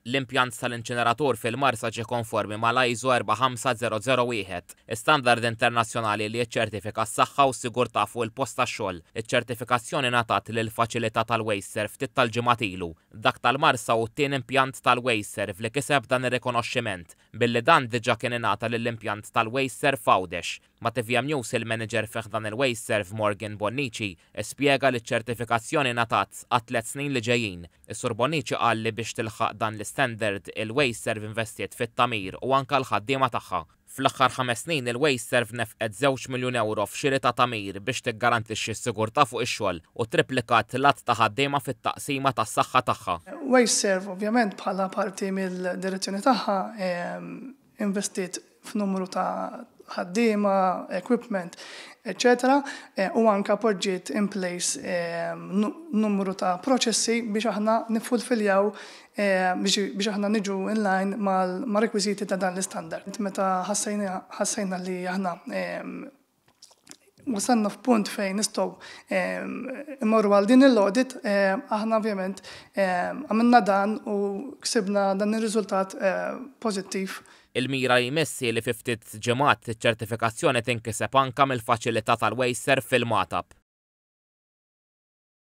L-impjant tal-inċineratur fil-Marsa ġie konformi mal-ISO 45001, standard internazzjonali li jiċċertifika s-saħħa u s-sigurtà fuq il-post tax-xogħol. Iċ-ċertifikazzjoni ngħatat lill-faċilità tal-WasteServ ftit tal-ġimgħat ilu. Dak tal-Marsa hu t-tieni impjant tal-WasteServ li kiseb dan ir-rikonoxximent, billi dan diġà kien ingħata lill-impjant tal-WasteServ f'Għawdex. Ma' TVM News il-manager fi ħdan il-WasteServ Morgan Bonnici spjega li ċ-ċertifikazzjoni ngħatat għat-3 snin li ġejjin. Is-Sur Bonnici qal li biex tilħaq dan l-istandard il-WasteServ investiet fit-tagħmir u anke l-ħaddiema tagħha. Fl-aħħar 5 snin il-WasteServ nefqet 2 miljun euro f'xiri ta' tagħmir biex tiggarantixxi s-sigurtà fuq ix-xogħol u triplikat l-għadd ta' ħaddiema fit-taqsima tas-saħħa tagħha. WasteServ ovvjament bħala parti mill-direzzjoni tagħha investiet f'numru ta' ħaddiema, equipment, etc. U anka poġġiet in place numru ta' proċessi biex aħna nifulfiljaw biex aħna niġu in line ma' rekwiżiti ta' dan l-istandard. Meta ħassejna li aħna wasalna f'punt fejn nistgħu immorru għal din l-audit, aħna ovvjament għamilna dan u ksibna dan ir-riżultat pożittiv. Il-mira jmiss li fi ftit ġimgħat iċ-ċertifikazzjoni tinkiseb anka mill-faċilità tal-WasteServ fil-Magħtab.